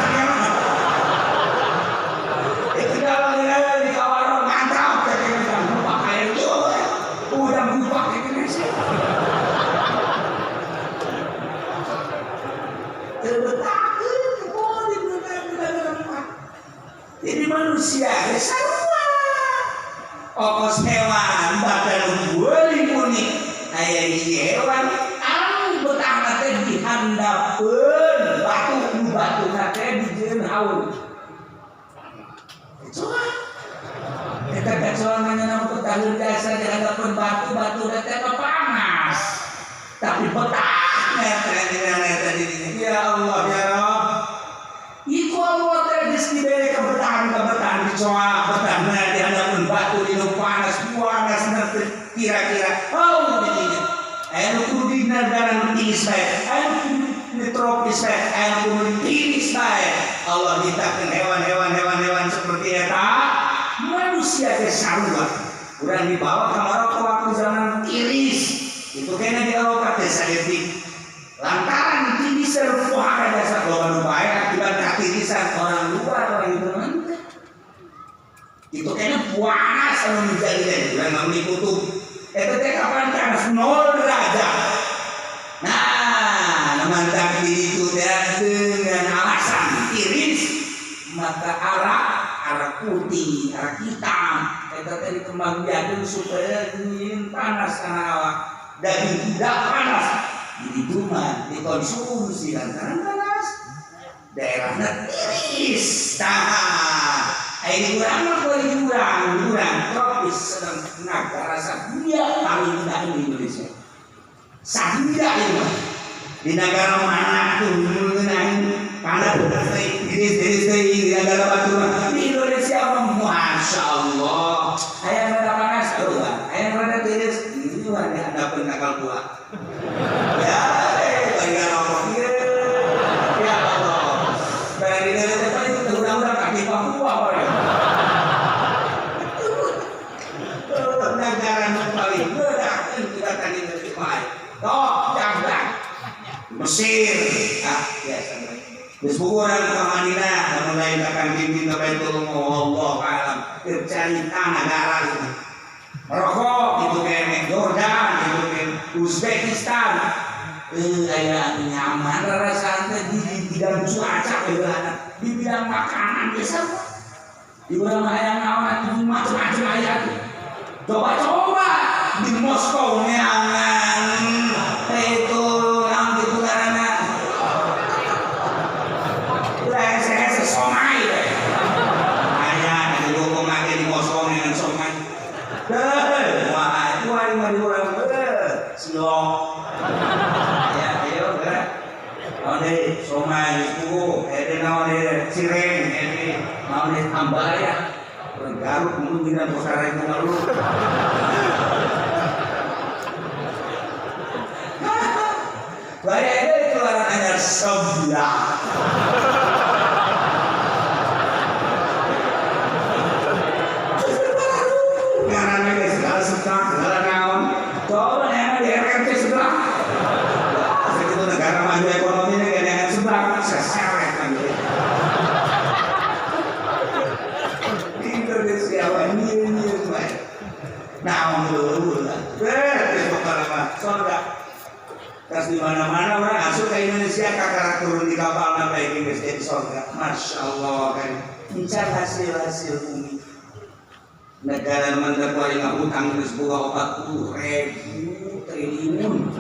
itu dalam di kawaran mantap pakai itu udah bupak Indonesia. Jadi manusia sarua. Okos hewan badan paling unik aya hiji hewan anu betahna teh dihandapeun batu nu batuna teh dijieun haul. Kecoa. Eta kecoa mah nya betaheun jasa dihandapeun batu batuna teh panas. Tapi betah eta dirinya. Ya Allah ya Rabb. Iku Allah teh geus dibere kebetahan kecoa betahna dihandapeun batu dinu panas panas kira-kira oh didinya. Aya nu kudu di negara nu tiris bae, aya nu kudu di tropis bae, aya nu kudu di tiris bae. Allah nyiptakeun hewan-hewan seperti eta, manusia teh sarua. Urang dibawa ka Maroko waktu zaman tiris. Itu kena di Eropa teh saeutik. Lantaran tiris rupuh jasa loba nu bae akibat katirisan orang luar orang itu nanti. Itu kena puas anu menjadi urang mah meuli kutub. Eta teh kapan panas 0 derajat. Nah, mantap diri itu dengan alasan tiris maka arak putih, arak hitam eta teh dikembangbiakeun supaya dingin panas kana awak. Daging tidak panas. Jadi cuma dikonsumsi lantaran panas. Daerahnya tiris. Tah, air kurang mah kurang tropis sedang negara sadunia paling tidak di Indonesia. Sadunia ini di negara mana tuh mengenai panas tiris tiris di negara batu di Indonesia mah masya Allah. Ayam rada panas, oh, ayam rada tiris ini mah dihadapkan akal buah. Ya, bagi rokok ya Allah. Barang di negara itu urang-urang kaki Papua ya. Geus urang ka Madinah lamun lain ka Kangjeng ka Baitul Allah alam keur carita nagara itu. Maroko itu kene, Jordan itu kene, Uzbekistan. Aya nyaman rasaan teh di bidang cuaca beulah, di bidang makanan geus sarua. Di urang mah hayang naon atuh macam-macam aya tuh. Coba-coba di Moskow neangan itu naon kitu ngaranna. Ulah hese-hese somai teh. Aya di dukung age di Moskow neangan somai. Heuh, wah itu hari mah di urang silong. Ya, ayo gerak. Naon deui somai buku, eta naon deui cireng, eta naon deui ambalaya. Urang Garut mun dina posara itu ngalu. Baya deui keluaran anyar sebelah. Ngaranna geus segala sebelah, segala naon. Coba neangan di RRT sebelah. Segitu negara maju ekonominya gak neangan sebelah, seseret lagi. Indonesia mah nyieun-nyieun bae. Naon dulu lah. Geus pokona mah sorga. Tas di mana-mana orang asup ke Indonesia kakara turun di kapal sampai geus jadi sorga. Masya Allah kan. Encan hasil-hasil bumi. Negara mana kuari ngahutang geus boga 40.000 triliun.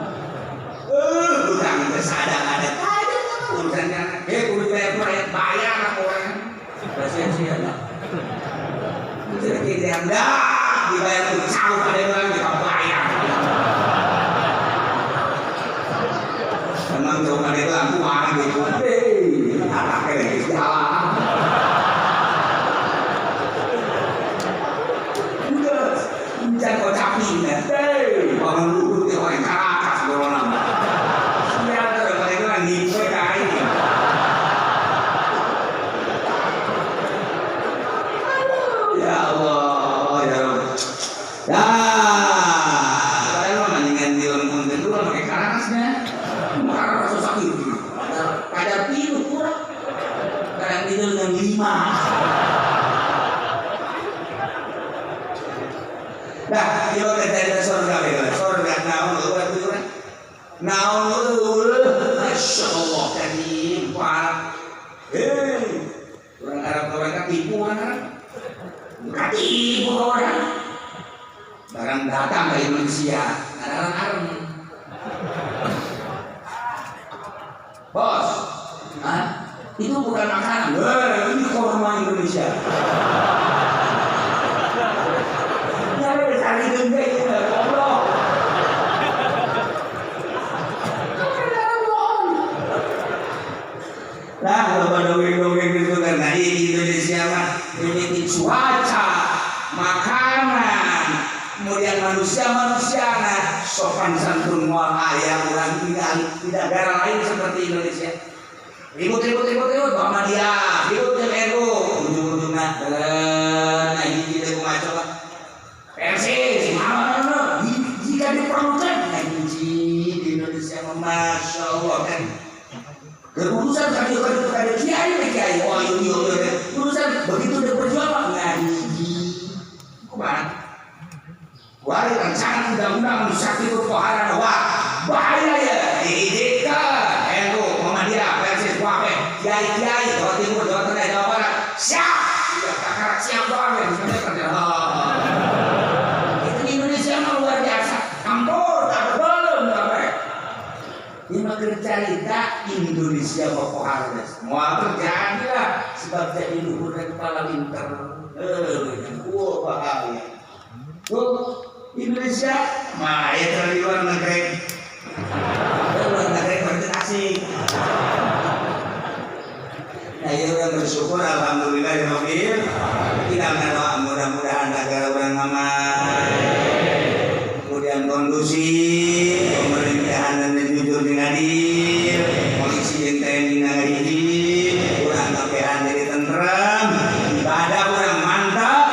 Hutang geus ada-ada. Ada urusannya. Kudu bayar rakyat bayar orang. Sia-sia lah. Jadi yang dah dibayar tuh jauh pada orang kita bayar. Emang jauh pada itu aku marah gitu. Hei, anaknya lagi jalan. Udah, jangan kau capin ya. Hei, orang luhur dia orang Caracas orang. Siapa orang itu orang nipu kain. Ya Allah, ya Rabb. Ya, padahal mah mendingan di lempung itu lah pakai Caracasnya. Caracas susah gitu. Kadar tilu kurang. Kadang tilu dengan 5. Nah, ieu teh dari surga we. Surga naon eueuh atuh urang. Naon eueuh. Masya Allah karim ku Arab. Hei, orang Arab orang katipu orang Arab. Katipu orang. Barang datang ke Indonesia, orang Arab. Bos, hah? Itu bukan makanan. Weh, ini korma Indonesia. Ya, cari dengke itu, goblok. Nah, kalau dongeng-dongeng itu kan, nah di Indonesia mah memiliki cuaca, makanan, kemudian manusia-manusia, nah sopan santun moal aya urang tinggal di negara lain seperti Indonesia. Ribut ribut ribut ribut Muhammadiyah, ribut jeung NU, ujung-ujungna nah hiji teh kumaha coba. Persis, mana jika diperlukan nah hiji di Indonesia mah Masya Allah kan. Kerurusan kali kali kali kiai kiai, oh iya iya iya. Urusan begitu dia berjuang pak nggak hiji. Kumaha? Wah, rancangan undang-undang sakit keharan, wah bahaya ya. Diizinkan, NU, Muhammadiyah, Persis, Wabe, kiai kiai, Jawa Timur, Jawa Tengah, Jawa Barat, siap. Tidak kakarak siap doang ya, bisa kerja. Itu di Indonesia mah luar biasa, campur, tak belum, sampai. Ini mah cerita Indonesia mau koharnya, semua terjadi lah sebab jadi luhur dan kepala pinter. Wah bahaya. Tuh Indonesia, mah ya dari luar negeri. Luar negeri berarti asing. Nah, ya orang bersyukur alhamdulillah ya Rabbil. Kita berdoa mudah-mudahan negara orang aman. Kemudian kondusif, pemerintahan dan jujur jeung adil, polisi jeung TNI ngahiji, urang kabehan jadi tentrem, ibadah urang mantap,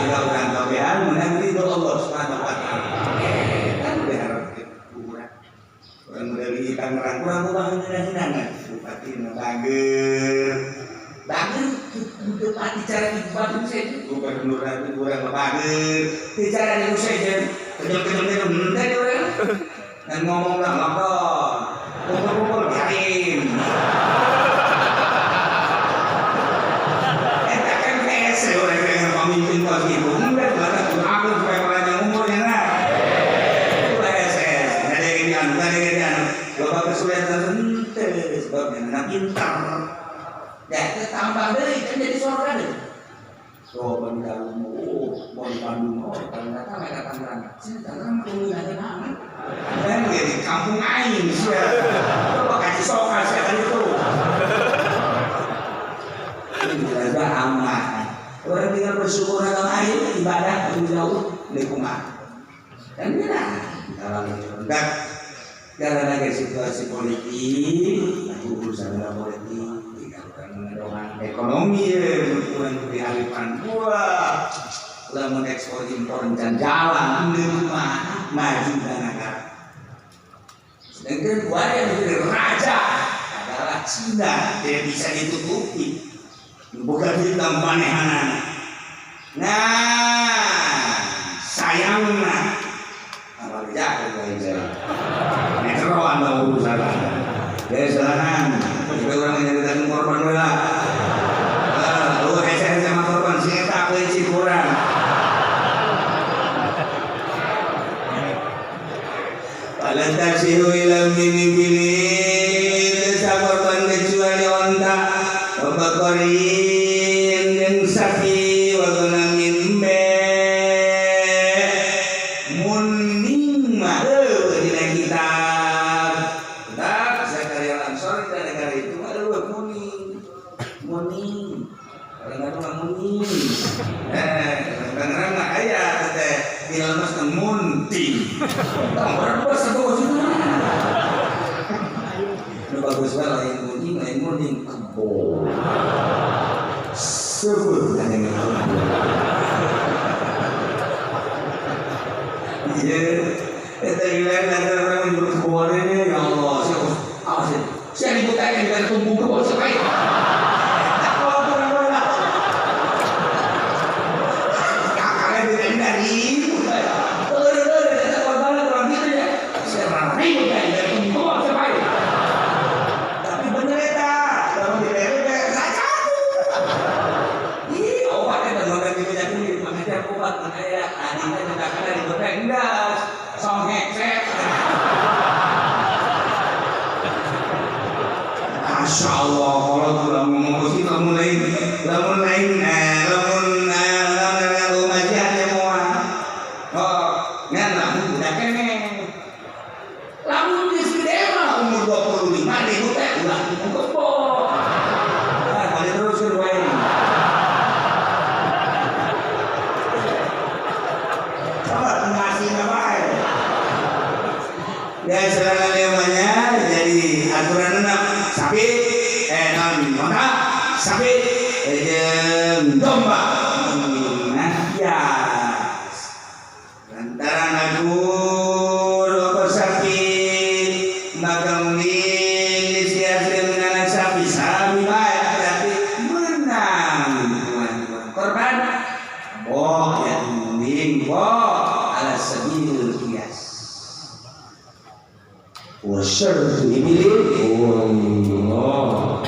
juga urang kabehan menang ridho Allah Subhanahu wa taala. Kan berharap urang. Urang meuli Tangerang kurang kumaha ngeunah-ngeunah bupati nu bager. Bicara di Bandung saja, gubernur nanti kurang bagus. Bicara di saja, kejam-kejam itu henteu urang. Dan ngomong lah lockdown, kumpul-kumpul biarin. Eta kan hese urang dengan pemimpin kos gitu. Enggak, aku supaya panjang umurnya lah. Itu SS. Ada yang gini anu, ada yang gini anu. Loba kesulitan henteu sebabnya anak pintar. Ya, itu tambah deui kan jadi sorga deui. Oh, Bandung, oh, Bandung, oh, Bandung datang mereka Tangerang. Sini Tangerang mah kudu ada naon. Kan jadi kampung aing sia. Coba kasih soka sia kan itu. Ini aja aman. Orang tinggal bersyukur dalam air ibadah lebih jauh lingkungan. Dan ini lah kalau karena lagi situasi politik, urusan dalam politik, ekonomi ya, kurang dialihkan gua, lamun ekspor impor dan jalan, mah maju dan negara. Sedangkan gua yang menjadi raja adalah Cina, tidak bisa ditutupi, bukan hitam manehanan. Nah, sayangnya, apa jatuh saya. Metro anda urusan. Dari jalanan, supaya orang menjadi korban lah. Lu hese sama korban si eta si kurang. Wala tasihu ila mini desa korban kecuali onta, wabakorin jeung sapi, wagonamin be muning mah eueuh dina kitab. Kitab Zakaria Ansor di negara itu mah eueuh muning. Muning. Kadang-kadang mah muning. Kadang-kadang mah aya teh di lemes teh munting. Tong berbes bagus itu. Nu bagus mah lain muning, lain muning kebo. Sebut kan yang kebo. Iya, eta gila ada orang yang berkebonnya ya Allah, siapa apa sih? Saya ribut aja dengan tumbuh kebon sebaik. Kakaknya beda ribut. Terus korban orang gitu ya. Saya ribut aja dengan tumbuh kebon sebaik. Tapi bener eta, kalau di daerah kaca. Ih, obatnya dengan gitu jadi makanya obat makanya adiknya juga kena ributnya enggak. Song headset. Masya Allah, kalau tuh lamun ngomong sih lamun lain, lamun lain, lamun lamun majian ya moal. Oh, ngan lamun budak keneh. Lamun geus gede mah umur 25 ribut teh ulah ngomong kebo. Nah, balik terus wae. Sama ngasih bae. Ya serangan namanya jadi aturan enam sapi non onta sapi jeung domba. Nah ya lantaran agur apa sapi maka mending disiaskeun kana sapi sami bae berarti menang korban boh ya mending boh ala sabil qiyas. Wa syartu ibili Allah.